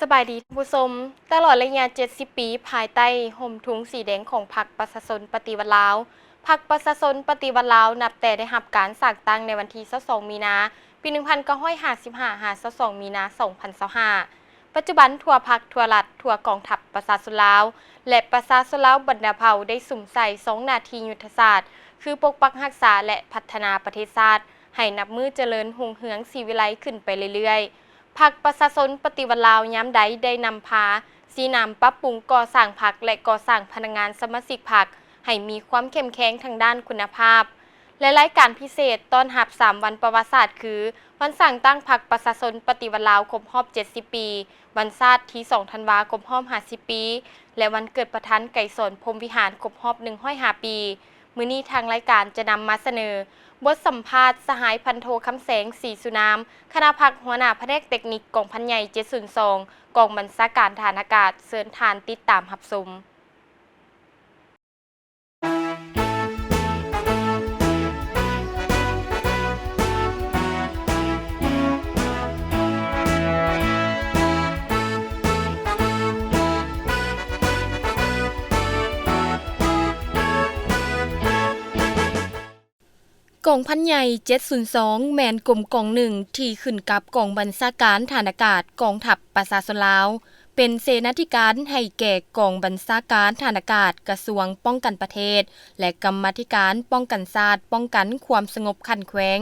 ສະບາຍດີທ່ານຜູ້ຊົມ. ຕະຫຼອດໄລຍະເຈັດສິບປີ ພາຍໃຕ້ຮົ່ມທຸງສີແດງຂອງພັກປະຊາຊົນປະຕິວັດລາວ, ພັກປະຊາຊົນປະຕິວັດລາວ ນັບແຕ່ໄດ້ຮັບການສ້າງຕັ້ງໃນວັນທີຊາວສອງ ມີນາ ປີໜຶ່ງພັນເກົ້າຮ້ອຍຫ້າສິບຫ້າ ຫາ ຊາວສອງ ມີນາ ສອງພັນຊາວຫ້າ. ປັດຈຸບັນ ທົ່ວພັກ, ທົ່ວລັດ, ທົ່ວກອງທັບປະຊາຊົນລາວ ແລະ ປະຊາຊົນລາວບັນດາເຜົ່າ ໄດ້ສຸມໃສ່ສອງໜ້າທີ່ຍຸດທະສາດ ຄື ປົກປັກຮັກສາ ແລະ ພັດທະນາປະເທດຊາດ ໃຫ້ນັບມື້ຈະເລີນຮຸ່ງເຮືອງສີວິໄລຂຶ້ນໄປເລື້ອຍໆ. ພັກປະຊາຊົນປະຕິວັດລາວຍາມໃດ ໄດ້ນຳພາຊີ້ນຳປັບປຸງກໍ່ສ້າງພັກ ແລະ ກໍ່ສ້າງພະນັກງານສະມາຊິກພັກ ໃຫ້ມີຄວາມເຂັ້ມແຂງທາງດ້ານຄຸນນະພາບ. ແລະ ລາຍການພິເສດຕ້ອນຮັບສາມວັນປະຫວັດສາດ ຄື ວັນສ້າງຕັ້ງພັກປະຊາຊົນປະຕິວັດລາວຄົບຮອບເຈັດສິບປີ, ວັນຊາດທີສອງທັນວາຄົບຮອບຫ້າສິບປີ ແລະ ວັນເກີດປະທານໄກສອນ ພົມວິຫານ ຄົບຮອບໜຶ່ງຮ້ອຍຫ້າປີ. ມື້ນີ້ທາງລາຍການຈະນຳມາສະເໜີບົດສຳພາດສະຫາຍພັນໂທ ຄຳແສງ ສີສຸນາມ, ຄະນະພັກ ຫົວໜ້າພະແນກເຕັກນິກກອງພັນໃຫຍ່ເຈັດສູນສອງ ກອງບັນຊາການທະຫານອາກາດ. ເຊີນທ່ານຕິດຕາມຮັບຊົມ. ກອງພັນໃຫຍ່ເຈັດສູນສອງ ແມ່ນກົມກອງໜຶ່ງທີ່ຂຶ້ນກັບກອງບັນຊາການທະຫານອາກາດກອງທັບປະຊາຊົນລາວ, ເປັນເສນາທິການໃຫ້ແກ່ກອງບັນຊາການທະຫານອາກາດກະຊວງປ້ອງກັນປະເທດ ແລະ ກຳມາທິການປ້ອງກັນຊາດ ປ້ອງກັນຄວາມສະຫງົບຂັ້ນແຂວງ,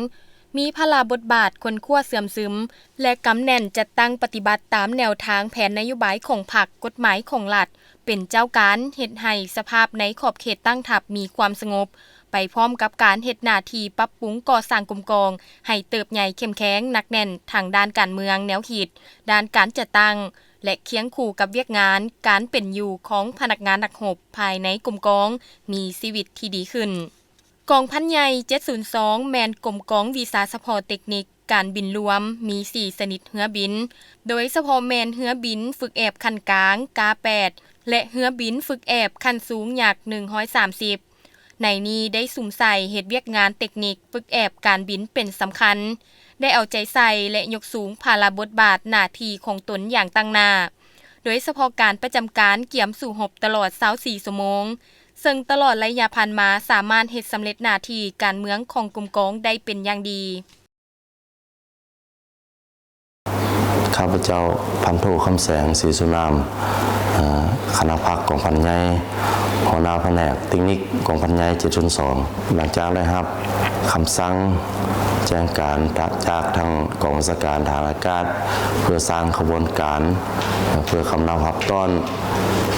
ມີພາລະບົດບາດຄົ້ນຄວ້າເຊື່ອມຊຶມ ແລະ ກຳແໜ້ນຈັດຕັ້ງປະຕິບັດຕາມແນວທາງແຜນນະໂຍບາຍຂອງພັກ, ກົດໝາຍຂອງລັດ ເປັນເຈົ້າການເຮັດໃຫ້ສະພາບໃນຂອບເຂດຕັ້ງທັບມີຄວາມສະຫງົບ, ໄປພ້ອມກັບການເຮັດໜ້າທີ່ປັບປຸງກໍ່ສ້າງກົມກອງໃຫ້ເຕີບໃຫຍ່ເຂັ້ມແຂງໜັກແໜ້ນທາງດ້ານການເມືອງ, ແນວຄິດ, ດ້ານການຈັດຕັ້ງ ແລະ ຄຽງຄູ່ກັບວຽກງານການເປັນຢູ່ຂອງພະນັກງານນັກຮົບພາຍໃນກົມກອງມີຊີວິດທີ່ດີຂຶ້ນ. ກອງພັນໃຫຍ່ເຈັດສູນສອງ ແມ່ນກົມກອງວິຊາສະເພາະເຕັກນິກ ການບິນລວມ ມີສີ່ຊະນິດເຮືອບິນ, ໂດຍສະເພາະແມ່ນເຮືອບິນຝຶກແອບຂັ້ນກາງ ກາແປດ ແລະ ເຮືອບິນຝຶກແອບຂັ້ນສູງ ຢາກໜຶ່ງຮ້ອຍສາມສິບ. ໃນນີ້ໄດ້ສຸມໃສ່ເຮັດວຽກງານເຕັກນິກຝຶກແອບການບິນເປັນສຳຄັນ, ໄດ້ເອົາໃຈໃສ່ ແລະ ຍົກສູງພາລະບົດບາດໜ້າທີ່ຂອງຕົນຢ່າງຕັ້ງໜ້າ, ໂດຍສະເພາະການປະຈຳການກຽມສູ້ຮົບຕະຫຼອດຊາວສີ່ຊົ່ວໂມງ, ເຊິ່ງຕະຫຼອດໄລຍະຜ່ານມາສາມາດເຮັດສຳເລັດໜ້າທີ່ການເມືອງຂອງກົມກອງໄດ້ເປັນຢ່າງດີ. ຂ້າພະເຈົ້າ ພັນໂທ ຄຳແສງ ສີສຸນາມ, ເອີ ຄະນະພັກກອງພັນໃຫຍ່, ຫົວໜ້າພະແນກເຕັກນິກກອງພັນໃຫຍ່ເຈັດສູນສອງ, ຫຼັງຈາກໄດ້ຮັບຄຳສັ່ງແຈ້ງການຈາກທາງກອງບັນຊາການທະຫານອາກາດ ເພື່ອສ້າງຂະບວນການ, ເພື່ອກຳລັງຮັບຕ້ອນ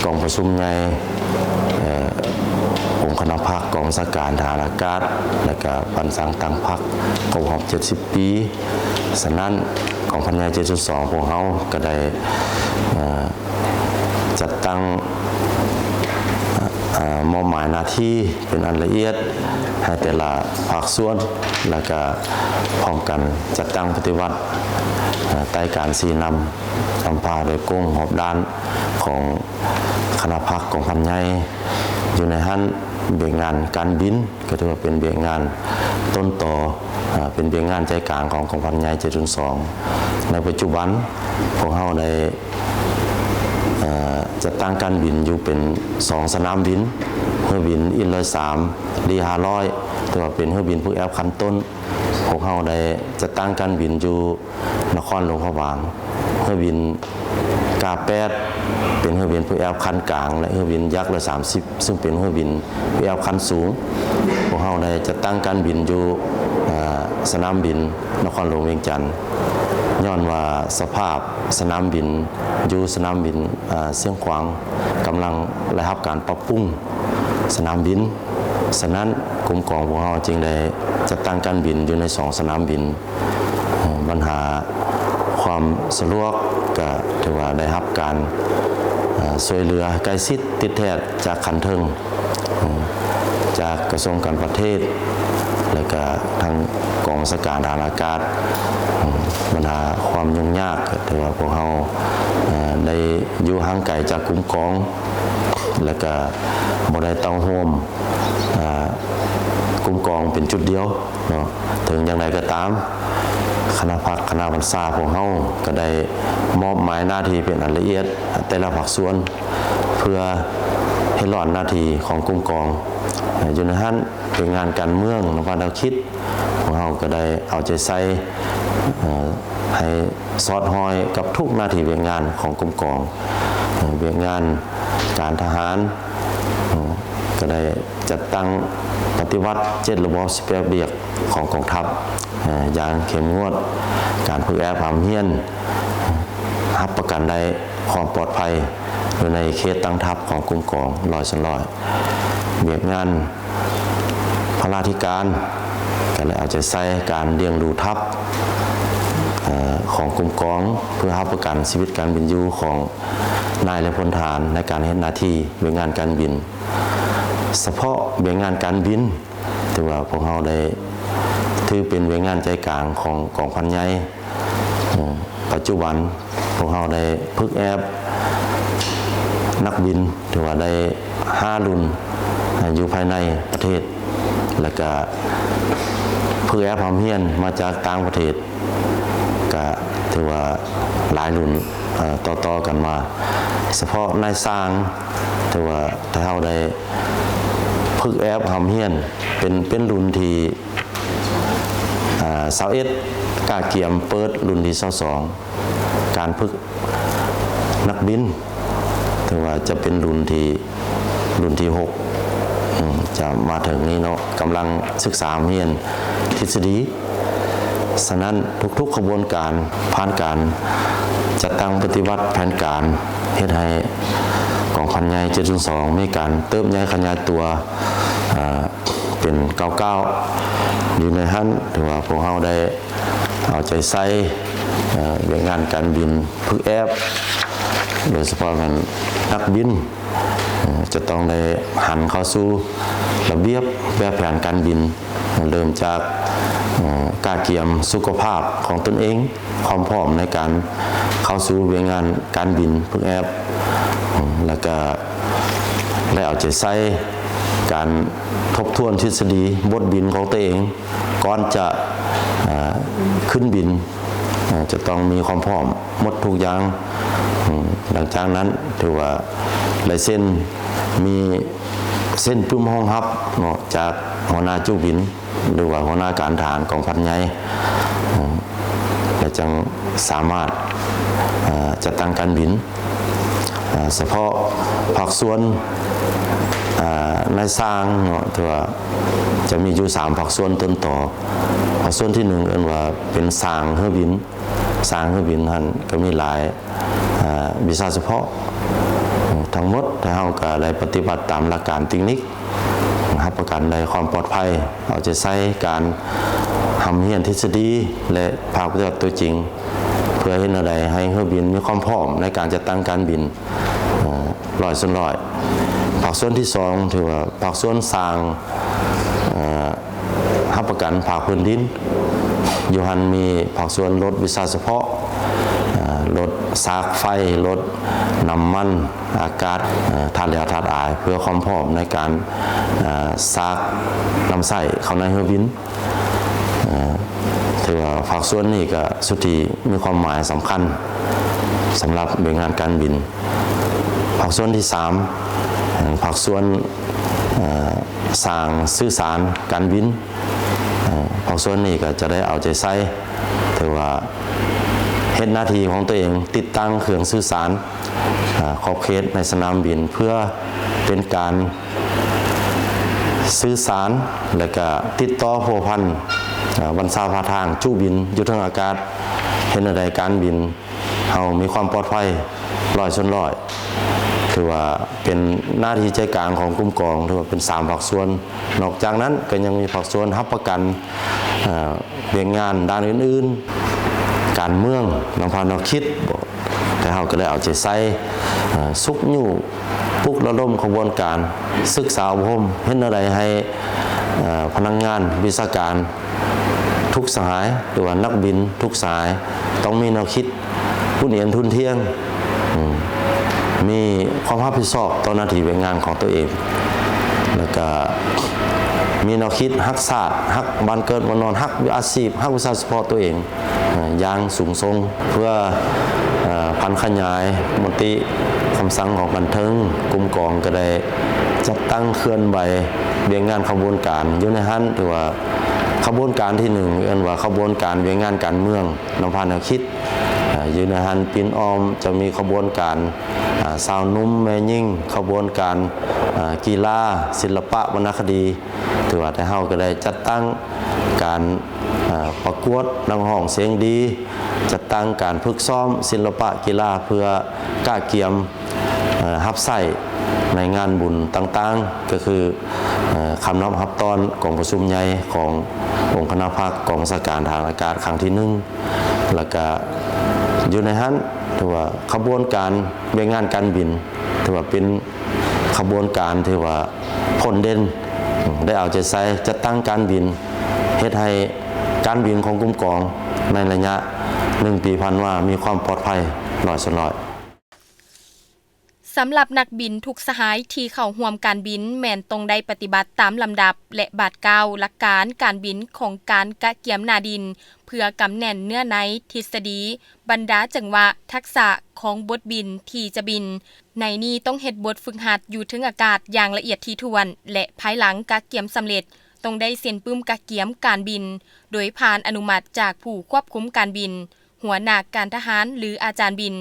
ກອງປະຊຸມໃຫຍ່ ເອີ ອົງຄະນະພັກກອງບັນຊາການທະຫານອາກາດ ແລະ ກະວັນສ້າງຕັ້ງພັກຄົບຮອບເຈັດສິບປີ. ສະນັ້ນ ກອງພັນໃຫຍ່ເຈັດສູນສອງ ພວກເຮົາກະໄດ້ ເອີ ຈັດຕັ້ງ ເອີ ມອບໝາຍໜ້າທີ່ເປັນອັນລະອຽດໃຫ້ແຕ່ລະພາກສ່ວນ ແລະ ກະພ້ອມກັນຈັດຕັ້ງປະຕິບັດ ເອີ ໃຕ້ການຊີ້ນຳ ນຳພາໂດຍກົງຮອບດ້ານຂອງຄະນະພັກກອງພັນໃຫຍ່. ຢູ່ໃນຫັ້ນ ວຽກງານການບິນກໍຖືວ່າເປັນວຽກງານຕົ້ນຕໍ, ອາ ເປັນວຽກງານໃຈກາງຂອງກອງພັນໃຫຍ່ເຈັດສູນສອງ. ໃນປັດຈຸບັນ ພວກເຮົາໄດ້ ເອີ ຈັດຕັ້ງການບິນຢູ່ເປັນສອງສະໜາມບິນ, ເຮືອບິນອິນຮ້ອຍສາມ ດີຫ້າຮ້ອຍ ຖືວ່າເປັນເຮືອບິນຝຶກແອບຂັ້ນຕົ້ນ. ພວກເຮົາໄດ້ຈັດຕັ້ງການບິນຢູ່ ນະຄອນຫຼວງພະບາງ, ເຮືອບິນ ກາແປດ ເປັນເຮືອບິນຝຶກແອບຂັ້ນກາງ ແລະ ເຮືອບິນຍັກ ຮ້ອຍສາມສິບ ຊຶ່ງເປັນເຮືອບິນຝຶກແອບຂັ້ນສູງ. ພວກເຮົາໄດ້ຈັດຕັ້ງການບິນຢູ່ ເອີ ສະໜາມບິນນະຄອນຫຼວງວຽງຈັນ, ຍ້ອນວ່າສະພາບສະໜາມບິນຢູ່ສະໜາມບິນ ເອີ ຊຽງຂວາງ ກຳລັງໄດ້ຮັບການປັບປຸງສະໜາມບິນ. ສະນັ້ນ ກົມກອງພວກເຮົາຈຶ່ງໄດ້ຈັດຕັ້ງການບິນຢູ່ໃນສອງສະໜາມບິນ. ບັນຫາຄວາມສະດວກກະຖືວ່າໄດ້ຮັບການ ເອີ ຊ່ວຍເຫຼືອໃກ້ຊິດຕິດແທດຈາກຂັ້ນເທິງ, ເອີ ຈາກກະຊວງການຕ່າງປະເທດ ແລະ ກະທາງກອງບັນຊາການທະຫານອາກາດ. ບັນຫາຄວາມຫຍຸ້ງຍາກກະຖືວ່າພວກເຮົາ ເອີ ໄດ້ຢູ່ຫ່າງໄກຈາກກົມກອງ ແລະ ກະບໍ່ໄດ້ເຕົ້າໂຮມ ເອີ ກົມກອງເປັນຈຸດດຽວເນາະ. ເຖິງຢ່າງໃດກໍຕາມ, ຄະນະພັກຄະນະບັນຊາພວກເຮົາກໍໄດ້ມອບໝາຍໜ້າທີ່ເປັນອັນລະອຽດແຕ່ລະພາກສ່ວນ ເພື່ອເຮັດລອດໜ້າທີ່ຂອງກຸ່ມກອງ. ເອີ່ ຢູ່ໃນຫັ້ນ ວຽກງານການເມືອງ ນຳພາແນວຄິດ ພວກເຮົາກໍໄດ້ເອົາໃຈໃສ່ ເອີ່ ໃຫ້ສອດຮ້ອຍກັບທຸກໜ້າທີ່ວຽກງານຂອງກຸ່ມກອງ. ເອີ່ ວຽກງານການທະຫານ ເອີ່ ກໍໄດ້ຈັດຕັ້ງປະຕິບັດເຈັດລະບອບສິບແປດວຽກຂອງກອງທັບ ເອີ່ ຢ່າງເຂັ້ມງວດ. ການຝຶກແອບຮ່ຳຮຽນ ຮັບປະກັນໄດ້ຄວາມປອດໄພຢູ່ໃນເຂດຕັ້ງທັບຂອງກຸ່ມກອງຮ້ອຍສ່ວນຮ້ອຍ. ວຽກງານພະລາທິການ ກໍໄດ້ເອົາໃຈໃສ່ການລ້ຽງດູທັບ ເອີ່ ຂອງກຸ່ມກອງ ເພື່ອຮັບປະກັນຊີວິດການເປັນຢູ່ຂອງນາຍ ແລະ ພົນທະຫານໃນການເຮັດໜ້າທີ່ວຽກງານການບິນ. ສະເພາະວຽກງານການບິນ ຖືວ່າພວກເຮົາໄດ້ຖືເປັນວຽກງານໃຈກາງຂອງກອງພັນໃຫຍ່. ເອີ່ ປັດຈຸບັນພວກເຮົາໄດ້ຝຶກແອບນັກບິນ ຖືວ່າໄດ້ຫ້າລຸ້ນ ເອີ່ ຢູ່ພາຍໃນປະເທດ ແລ້ວກະຝຶກແອບຮ່ຳຮຽນມາຈາກຕ່າງປະເທດ ກະຖືວ່າຫຼາຍລຸ້ນ ເອີ່ ຕໍ່ໆກັນມາ. ສະເພາະນາຍຊ່າງ ຖືວ່າໄທເຮົາໄດ້ຝຶກແອບຮ່ຳຮຽນ ເປັນ ເປັນລຸ້ນທີ ເອີ່ ຊາວເອັດ ກະກຽມເປີດລຸ້ນທີຊາວສອງ. ການຝຶກນັກບິນ ຖືວ່າຈະເປັນລຸ້ນທີ ລຸ້ນທີຫົກ ອືມ ຈະມາເຖິງນີ້ເນາະ ກຳລັງສຶກສາຮຽນທິດສະດີ. ສະນັ້ນ ທຸກໆຂະບວນການ ຜ່ານການຈັດຕັ້ງປະຕິບັດແຜນການ ເຮັດໃຫ້ກອງພັນໃຫຍ່ເຈັດສູນສອງ ມີການເຕີບໃຫຍ່ຂະຫຍາຍຕົວ ເອີ່ ເປັນກ້າວໆ. ຢູ່ໃນຫັ້ນ ຖືວ່າພວກເຮົາໄດ້ເອົາໃຈໃສ່ ເອີ່ ວຽກງານການບິນ ຝຶກແອບ ໂດຍສະເພາະແມ່ນນັກບິນ ເອີ່ ຈະຕ້ອງໄດ້ຫັນເຂົ້າສູ່ລະບຽບແບບແຜນການບິນ ເລີ່ມຈາກ ເອີ່ ກະກຽມສຸຂະພາບຂອງຕົນເອງ ຄວາມພ້ອມໃນການເຂົ້າສູ່ວຽກງານການບິນຝຶກແອບ ແລ້ວກະໄດ້ເອົາໃຈໃສ່ການທົບທວນທິດສະດີບົດບິນຂອງຕົວເອງ ກ່ອນຈະ ເອີ່ ຂຶ້ນບິນ ເອີ່ ຈະຕ້ອງມີຄວາມພ້ອມໝົດທຸກຢ່າງ. ອືມ ຫຼັງຈາກນັ້ນຖືວ່າໄລເຊັນ ມີເຊັນປຶ້ມຮອງຮັບເນາະ ຈາກຫົວໜ້າຈຸບິນ ຫຼືວ່າຫົວໜ້າການທະຫານກອງພັນໃຫຍ່ ເອີ່ ແລະ ຈັ່ງສາມາດ ເອີ່ ຈັດຕັ້ງການບິນ. ເອີ່ ສະເພາະພາກສ່ວນ ເອີ່ ນາຍຊ່າງເນາະ ຖືວ່າຈະມີຢູ່ສາມພາກສ່ວນຕົ້ນຕໍ. ພາກສ່ວນທີໜຶ່ງ ເອີ້ນວ່າເປັນຊ່າງເຮືອບິນ. ຊ່າງເຮືອບິນຫັ້ນກໍມີຫຼາຍ ເອີ່ ວິຊາສະເພາະ. ທັງໝົດເຮົາກໍໄດ້ປະຕິບັດຕາມຫຼັກການເຕັກນິກ ຮັບປະກັນໄດ້ຄວາມປອດໄພ, ເອົາໃຈໃສ່ການຮ່ຳຮຽນທິດສະດີ ແລະ ພາກປະຕິບັດຕົວຈິງ ເພື່ອເຮັດແນວໃດໃຫ້ເຮືອບິນມີຄວາມພ້ອມໃນການຈັດຕັ້ງການບິນ ເອີ່ ຮ້ອຍສ່ວນຮ້ອຍ. ພາກສ່ວນທີສອງ ຖືວ່າພາກສ່ວນສ້າງ ເອີ່ ຮັບປະກັນພາກພື້ນດິນ. ຢູ່ຫັ້ນມີພາກສ່ວນລົດວິຊາສະເພາະ, ເອີ່ ລົດສາກໄຟ, ລົດນ້ຳມັນອາກາດ, ເອີ່ ທາດແຫຼວທາດອາຍ ເພື່ອຄວາມພ້ອມໃນການ, ເອີ່ ສາກນຳໃຊ້ເຂົ້າໃນເຮືອບິນ. ເອີ່ ຖືວ່າພາກສ່ວນນີ້ກໍສຸດທີ່ມີຄວາມໝາຍສຳຄັນສຳລັບວຽກງານການບິນ. ພາກສ່ວນທີສາມ ພາກສ່ວນ ເອີ່ ສ້າງສື່ສານການບິນ. ເອີ່ ພາກສ່ວນນີ້ກໍຈະໄດ້ເອົາໃຈໃສ່ ຖືວ່າເຮັດໜ້າທີ່ຂອງຕົວເອງ ຕິດຕັ້ງເຄື່ອງສື່ສານ ເອີ່ ຂອບເຂດໃນສະໜາມບິນ ເພື່ອເປັນການສື່ສານ ແລະ ກະຕິດຕໍ່ພົວພັນ ເອີ່ ບັນຊາຜ່ານທາງຈຸບິນຢູ່ເທິງອາກາດ ເຮັດແນວໃດການບິນ ເຮົາມີຄວາມປອດໄພຮ້ອຍສ່ວນຮ້ອຍ. ຖືວ່າເປັນໜ້າທີ່ໃຈກາງຂອງກຸ່ມກອງ ຖືວ່າເປັນສາມພາກສ່ວນ. ນອກຈາກນັ້ນກໍຍັງມີພາກສ່ວນຮັບປະກັນ ເອີ່ ວຽກງານດ້ານອື່ນໆ ການເມືອງ ນຳພາແນວຄິດ ແຕ່ເຮົາກໍໄດ້ເອົາໃຈໃສ່ ເອີ່ ຊຸກຍູ້ ປຸກລະດົມຂະບວນການສຶກສາອົບຮົມ ເຮັດແນວໃດໃຫ້ ເອີ່ ພະນັກງານວິຊາການ ທຸກສະຫາຍ ຫຼືວ່ານັກບິນທຸກສະຫາຍ ຕ້ອງມີແນວຄິດຫຸນອຽນທຸ່ນທ່ຽງ ອືມ ມີຄວາມຮັບຜິດຊອບຕໍ່ໜ້າທີ່ວຽກງານຂອງຕົວເອງ. ແລ້ວກະມີແນວຄິດຮັກຊາດ, ຮັກບ້ານເກີດເມືອງນອນ, ຮັກອາຊີບ, ຮັກວິຊາສະເພາະຕົວເອງ ເອີ ຢ່າງສູງສົ່ງ ເພື່ອ ເອີ ຜັນຂະຫຍາຍມະຕິຄຳສັ່ງຂອງຂັ້ນເທິງ. ກຸ່ມກອງກໍໄດ້ຈັດຕັ້ງເຄື່ອນໄຫວວຽກງານຂະບວນການຢູ່ໃນຫັ້ນ ຖືວ່າຂະບວນການທີໜຶ່ງ ເອີ້ນວ່າຂະບວນການວຽກງານການເມືອງນຳພາແນວຄິດ. ເອີ ຢູ່ໃນຫັ້ນປິ່ນອ້ອມຈະມີຂະບວນການ ອາ ຊາວໜຸ່ມແມ່ຍິງ, ຂະບວນການ ອາ ກິລາ, ສິລະປະ, ວັນນະຄະດີ. ຖືວ່າແຕ່ເຮົາກໍໄດ້ຈັດຕັ້ງການ ອາ ປະກວດນັກຮ້ອງສຽງດີ, ຈັດຕັ້ງການຝຶກຊ້ອມສິລະປະກິລາເພື່ອກະກຽມ ເອີ ຮັບໃຊ້ໃນງານບຸນຕ່າງໆ ກໍຄື ເອີ ຄຳນັບຮັບຕ້ອນກອງປະຊຸມໃຫຍ່ຂອງອົງຄະນະພັກກອງບັນຊາການທະຫານອາກາດຄັ້ງທີໜຶ່ງ. ແລ້ວກະຢູ່ໃນຫັ້ນ ຖືວ່າຂະບວນການວຽກງານການບິນ ຖືວ່າເປັນຂະບວນການທີ່ວ່າໂດດເດັ່ນ ໄດ້ເອົາໃຈໃສ່ຈັດຕັ້ງການບິນ ເຮັດໃຫ້ການບິນຂອງກຸ່ມກອງໃນໄລຍະໜຶ່ງປີຜ່ານມາມີຄວາມປອດໄພຮ້ອຍສ່ວນຮ້ອຍ. ສຳລັບນັກບິນທຸກສະຫາຍທີ່ເຂົ້າຮ່ວມການບິນ ແມ່ນຕ້ອງໄດ້ປະຕິບັດຕາມລຳດັບ ແລະ ບາດກ້າວຫຼັກການການບິນຂອງການກະກຽມໜ້າດິນ ເພື່ອກຳແໜ້ນເນື້ອໃນທິດສະດີ, ບັນດາຈັງຫວະ, ທັກສະຂອງບົດບິນທີ່ຈະບິນ. ໃນນີ້ຕ້ອງເຮັດບົດຝຶກຫັດຢູ່ເທິງອາກາດຢ່າງລະອຽດຖີ່ຖ້ວນ ແລະ ພາຍຫຼັງກະກຽມສຳເລັດ ຕ້ອງໄດ້ເຊັນປຶ້ມກະກຽມການບິນ ໂດຍຜ່ານອະນຸມັດຈາກຜູ້ຄວບຄຸມການບິນ, ຫົວໜ້າການທະຫານ ຫຼື ອາຈານບິນ.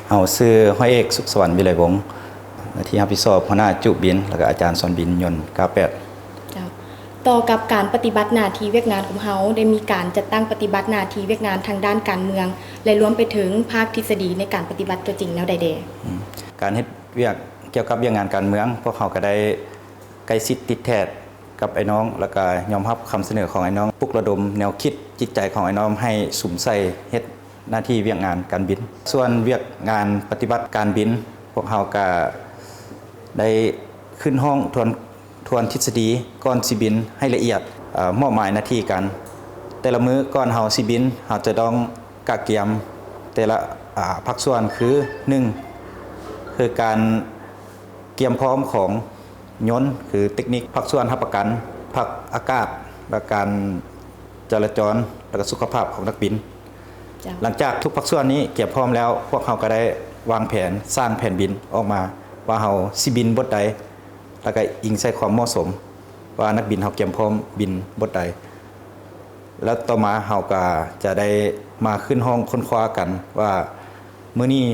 ເຮົາຊື່ຮ້ອຍເອກ ສຸກສະຫວັນ ວິໄລວົງ ໜ້າທີ່ຮັບຜິດຊອບຫົວໜ້າຈຸບິນ ແລ້ວກະອາຈານສອນບິນຍົນ ເກົ້າແປດ. ເຈົ້າ. ຕໍ່ກັບການປະຕິບັດໜ້າທີ່ວຽກງານຂອງເຮົາ ໄດ້ມີການຈັດຕັ້ງປະຕິບັດໜ້າທີ່ວຽກງານທາງດ້ານການເມືອງ ແລະ ລວມໄປເຖິງພາກທິດສະດີໃນການປະຕິບັດຕົວຈິງແນວໃດແດ່? ອືມ ການເຮັດວຽກກ່ຽວກັບວຽກງານການເມືອງ ພວກເຮົາກະໄດ້ໃກ້ຊິດຕິດແທດກັບອ້າຍນ້ອງ ແລ້ວກະຍອມຮັບຄຳສະເໜີຂອງອ້າຍນ້ອງ, ປຸກລະດົມແນວຄິດຈິດໃຈຂອງອ້າຍນ້ອງໃຫ້ສຸມໃສ່ເຮັດ ໜ້າທີ່ວຽກງານການບິນ. ສ່ວນວຽກງານປະຕິບັດການບິນ ພວກເຮົາກະໄດ້ຂຶ້ນຮ້ອງທວນ ທວນທິດສະດີກ່ອນຊິບິນໃຫ້ລະອຽດ, ເອີ ມອບໝາຍໜ້າທີ່ກັນ. ແຕ່ລະມື້ກ່ອນເຮົາຊິບິນ ເຮົາຈະຕ້ອງກະກຽມແຕ່ລະ ອາ ພາກສ່ວນ ຄື ໜຶ່ງ ຄືການກຽມພ້ອມຂອງຍົນ ຄືເຕັກນິກ, ພາກສ່ວນຮັບປະກັນ, ພາກອາກາດ ແລະ ການຈະລາຈອນ ແລະ ກະສຸຂະພາບຂອງນັກບິນ. ເຈົ້າ. ຫຼັງຈາກທຸກພາກສ່ວນນີ້ກຽມພ້ອມແລ້ວ, ພວກເຮົາກະໄດ້ວາງແຜນ, ສ້າງແຜນບິນອອກມາວ່າເຮົາຊິບິນບົດໃດ, ແລ້ວກະອີງໃສ່ຄວາມເໝາະສົມວ່ານັກບິນເຮົາກຽມພ້ອມບິນບົດໃດ. ແລ້ວຕໍ່ມາເຮົາກະຈະໄດ້ມາຂຶ້ນຫ້ອງຄົ້ນຄວ້າກັນວ່າ ມື້ນີ້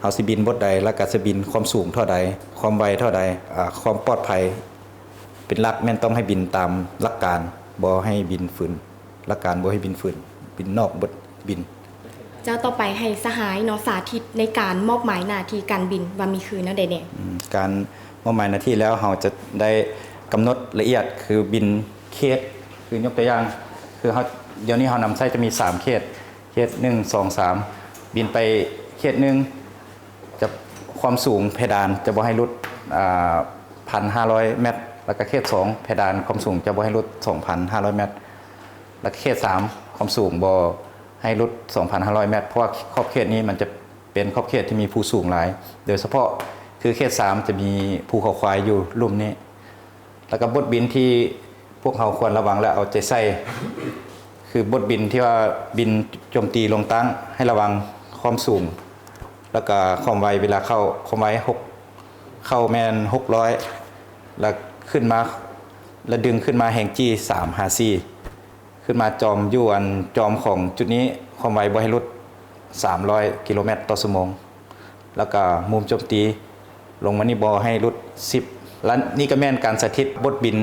ເຮົາຊິບິນບົດໃດ ແລ້ວກະຊິບິນຄວາມສູງເທົ່າໃດ, ຄວາມໄວເທົ່າໃດ, ອາ ຄວາມປອດໄພ ເປັນຫຼັກແມ່ນຕ້ອງໃຫ້ບິນຕາມຫຼັກການ, ບໍ່ໃຫ້ບິນຝືນຫຼັກການ, ບໍ່ໃຫ້ບິນຝືນ, ບິນນອກບົດບິນ. ເຈົ້າ. ຕໍ່ໄປໃຫ້ສະຫາຍເນາະ ສາທິດໃນການມອບໝາຍໜ້າທີ່ການບິນວ່າມີຄືແນວໃດແດ່? ອືມ ການມອບໝາຍໜ້າທີ່ແລ້ວ ເຮົາຈະໄດ້ກຳນົດລະອຽດ ຄືບິນເຂດ, ຄືຍົກຕົວຢ່າງ ຄືເຮົາ ດຽວນີ້ເຮົານຳໃຊ້ຈະມີສາມເຂດ, ເຂດ ໜຶ່ງ ສອງ ສາມ ບິນໄປເຂດ ໜຶ່ງ ຈະ ຄວາມສູງເພດານຈະບໍ່ໃຫ້ຫຼຸດ ອາ ພັນຫ້າຮ້ອຍແມັດ, ແລ້ວກະເຂດ ສອງ ເພດານຄວາມສູງຈະບໍ່ໃຫ້ຫຼຸດ ສອງພັນຫ້າຮ້ອຍແມັດ, ແລ້ວກະເຂດ ສາມ ຄວາມສູງບໍ່ໃຫ້ຫຼຸດ ສອງພັນຫ້າຮ້ອຍແມັດ, ເພາະວ່າຂອບເຂດນີ້ມັນຈະເປັນຂອບເຂດທີ່ມີພູສູງຫຼາຍ, ໂດຍສະເພາະຄືເຂດ ສາມ ຈະມີພູເຂົາຄວາຍຢູ່ລຸ່ມນີ້. ແລ້ວກະບົດບິນທີ່ພວກເຮົາຄວນລະວັງ ແລະ ເອົາໃຈໃສ່ ຄືບົດບິນທີ່ວ່າບິນໂຈມຕີລົງຕັ້ງ ໃຫ້ລະວັງຄວາມສູງ ແລ້ວກະຄວາມໄວເວລາເຂົ້າ, ຄວາມໄວຫົກ ເຂົ້າແມ່ນຫົກຮ້ອຍ ແລ້ວຂຶ້ນມາ ແລ້ວດຶງຂຶ້ນມາແຮງຈີ້ ສາມ ຫາ ສີ່ ຂຶ້ນມາຈອມຢູ່ອັນຈອມຂອງຈຸດນີ້ ຄວາມໄວບໍ່ໃຫ້ຫຼຸດ ສາມຮ້ອຍ ກິໂລແມັດຕໍ່ຊົ່ວໂມງ. ແລ້ວກະມຸມໂຈມຕີລົງມານີ້ບໍ່ໃຫ້ຫຼຸດ ສິບ ແລະ ນີ້ກະແມ່ນການສາທິດບົດບິນ.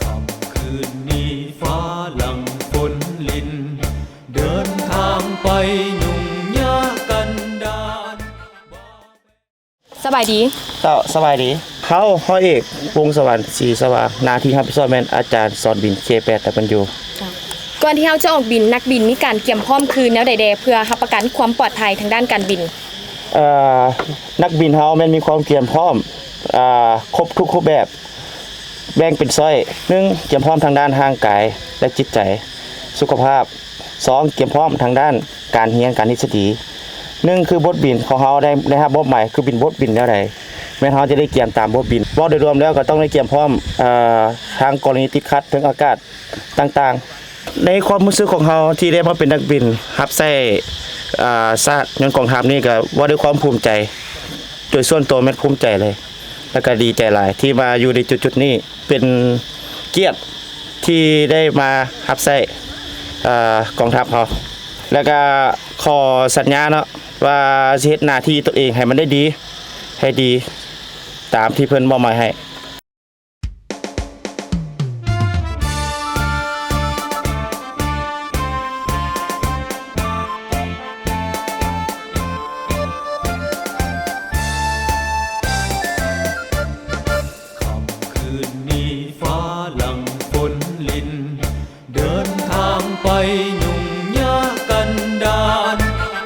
ຄ່ຳຄືນນີ້ຟ້າຫຼັ່ງຝົນລິນ ເດີນທາງໄປຫຍຸ້ງຍາກກັນດານ. ສະບາຍດີ. ເຈົ້າ ສະບາຍດີ. ເຮົາ ຮ້ອຍເອກ ວົງສະຫວັນ ສີສະຫວ່າງ, ໜ້າທີ່ຮັບຜິດຊອບແມ່ນອາຈານສອນບິນ ເຈແປດ ດັບເບິນຢູ. ເຈົ້າ. ກ່ອນທີ່ເຮົາຈະອອກບິນ, ນັກບິນມີການກຽມພ້ອມຄືແນວໃດແດ່ ເພື່ອຮັບປະກັນຄວາມປອດໄພທາງດ້ານການບິນ? ເອີ ນັກບິນເຮົາແມ່ນມີຄວາມກຽມພ້ອມ ອາ ຄົບທຸກຮູບແບບ. ແບ່ງເປັນຊ້ອຍ ໜຶ່ງ ກຽມພ້ອມທາງດ້ານຮ່າງກາຍ ແລະ ຈິດໃຈ ສຸຂະພາບ, ສອງ ກຽມພ້ອມທາງດ້ານການຮຽນການທິດສະດີ. ໜຶ່ງ ຄືບົດບິນຂອງເຮົາໄດ້ ໄດ້ຮັບມອບໝາຍຄືບິນບົດບິນແນວໃດ ແມ່ນເຮົາຈະໄດ້ກຽມຕາມບົດບິນ. ເວົ້າໂດຍລວມແລ້ວກໍຕ້ອງໄດ້ກຽມພ້ອມ ເອີ ທາງກໍລະນີຕິດຂັດເທິງອາກາດຕ່າງໆ. ໃນຄວາມຮູ້ສຶກຂອງເຮົາທີ່ໄດ້ມາເປັນນັກບິນຮັບໃຊ້ ເອີ ຊາດ ຍານກອງທັບນີ້ ກໍເວົ້າດ້ວຍຄວາມພູມໃຈ. ໂດຍສ່ວນຕົວແມ່ນພູມໃຈເລີຍ ແລ້ວກໍດີໃຈຫຼາຍທີ່ມາຢູ່ໃນຈຸດໆນີ້ ເປັນກຽດທີ່ໄດ້ມາຮັບໃຊ້ ເອີ ກອງທັບເຮົາ ແລ້ວກໍຂໍສັນຍາເນາະ ວ່າຊິເຮັດໜ້າທີ່ຕົວເອງໃຫ້ມັນໄດ້ດີ ໃຫ້ດີຕາມທີ່ເພິ່ນມອບໝາຍໃຫ້. ຄ່ຳຄືນນີ້ຟ້າຫຼັ່ງຝົນລິນ ເດີນທາງໄປຫຍຸ້ງຍາກກັນດານ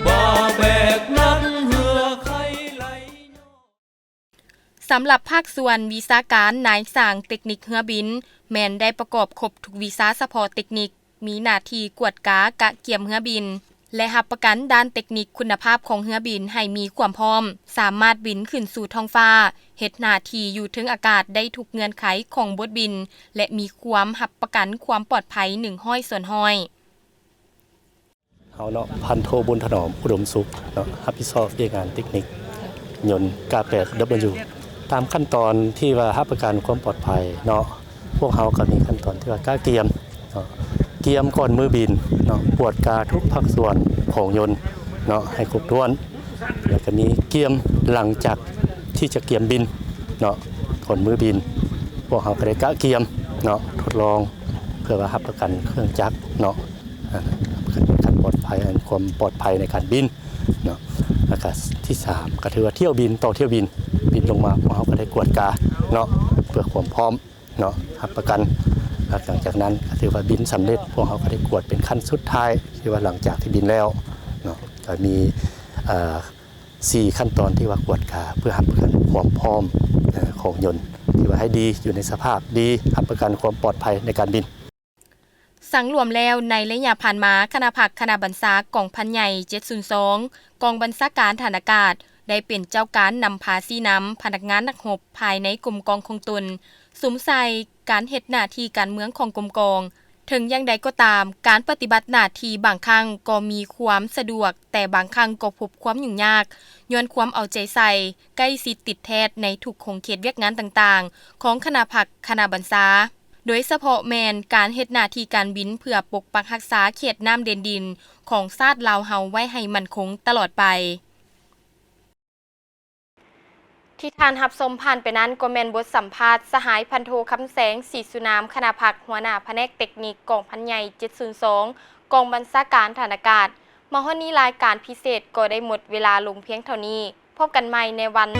ບໍ່ແບກໜັກເຫື່ອໄຄໄຫຼຍ້ອນ. ສຳລັບພາກສ່ວນວິຊາການນາຍຊ່າງເຕັກນິກເຮືອບິນ ແມ່ນໄດ້ປະກອບຄົບທຸກວິຊາສະເພາະເຕັກນິກ, ມີໜ້າທີ່ກວດກາກະກຽມເຮືອບິນ ແລະ ຮັບປະກັນດ້ານເຕັກນິກຄຸນນະພາບຂອງເຮືອບິນໃຫ້ມີຄວາມພ້ອມ, ສາມາດບິນຂຶ້ນສູ່ທ້ອງຟ້າ, ເຮັດໜ້າທີ່ຢູ່ເທິງອາກາດໄດ້ທຸກເງື່ອນໄຂຂອງບົດບິນ ແລະ ມີຄວາມຮັບປະກັນຄວາມປອດໄພໜຶ່ງຮ້ອຍສ່ວນຮ້ອຍ. ເຮົາເນາະ ພັນໂທ ບຸນຖະໜອມ ອຸດົມສຸກເນາະ ຮັບຜິດຊອບວຽກງານເຕັກນິກຍົນ ກາແປດ ດັບເບິນຢູ ຕາມຂັ້ນຕອນທີ່ວ່າຮັບປະກັນຄວາມປອດໄພເນາະ ພວກເຮົາກໍມີຂັ້ນຕອນທີ່ວ່າກະກຽມເນາະ ກຽມກ່ອນມື້ບິນເນາະ ກວດກາທຸກພາກສ່ວນຂອງຍົນເນາະ ໃຫ້ຄົບຖ້ວນ ແລ້ວກໍມີກຽມຫຼັງຈາກທີ່ຈະກຽມບິນເນາະ ກ່ອນມື້ບິນ ພວກເຮົາກໍໄດ້ກະກຽມເນາະ ທົດລອງ ເພື່ອວ່າຮັບປະກັນເຄື່ອງຈັກເນາະ ອ່າ ການປອດໄພ ອັນຄວາມປອດໄພໃນການບິນເນາະ ແລ້ວກະທີສາມ ກໍຖືວ່າຖ້ຽວບິນຕໍ່ຖ້ຽວບິນ ບິນລົງມາ ພວກເຮົາກໍໄດ້ກວດກາເນາະ ເພື່ອຄວາມພ້ອມເນາະ ຮັບປະກັນ ແລ້ວຫຼັງຈາກນັ້ນກໍຖືວ່າບິນສຳເລັດ ພວກເຮົາກໍໄດ້ກວດເປັນຂັ້ນສຸດທ້າຍ ທີ່ວ່າຫຼັງຈາກທີ່ບິນແລ້ວເນາະ ກໍມີ ເອີ ສີ່ຂັ້ນຕອນທີ່ວ່າກວດກາ ເພື່ອຮັບປະກັນຄວາມພ້ອມ ເອີ ຂອງຍົນ ທີ່ວ່າໃຫ້ດີ ຢູ່ໃນສະພາບດີ ຮັບປະກັນຄວາມປອດໄພໃນການບິນ. ສັງລວມແລ້ວ, ໃນໄລຍະຜ່ານມາ, ຄະນະພັກຄະນະບັນຊາກອງພັນໃຫຍ່ເຈັດສູນສອງ ກອງບັນຊາການທະຫານອາກາດ ໄດ້ເປັນເຈົ້າການນຳພາຊີ້ນຳພະນັກງານນັກຮົບພາຍໃນກົມກອງຂອງຕົນ ສຸມໃສ່ການເຮັດໜ້າທີ່ການເມືອງຂອງກົມກອງ. ເຖິງຢ່າງໃດກໍຕາມ, ການປະຕິບັດໜ້າທີ່ບາງຄັ້ງກໍມີຄວາມສະດວກ, ແຕ່ບາງຄັ້ງກໍພົບຄວາມຫຍຸ້ງຍາກ ຍ້ອນຄວາມເອົາໃຈໃສ່, ໃກ້ຊິດຕິດແທດໃນທຸກຂົງເຂດວຽກງານຕ່າງໆ ຂອງຄະນະພັກຄະນະບັນຊາ. ໂດຍສະເພາະແມ່ນການເຮັດໜ້າທີ່ການບິນເພື່ອປົກປັກຮັກສາເຂດນ້ຳແດນດິນຂອງຊາດລາວເຮົາໄວ້ໃຫ້ໝັ້ນຄົງຕະຫຼອດໄປ. ທີ່ທ່ານຮັບຊົມຜ່ານໄປນັ້ນກໍແມ່ນບົດສຳພາດສະຫາຍພັນໂທ ຄຳແສງ ສີສຸນາມ ຄະນະພັກ ຫົວໜ້າພະແນກເຕັກນິກກອງພັນໃຫຍ່ເຈັດສູນສອງ ກອງບັນຊາການທະຫານອາກາດ. ມາຮອດນີ້ລາຍການພິເສດກໍໄດ້ໝົດເວລາລົງພຽງເທົ່ານີ້. ພົບກັນໃໝ່ໃນວັນ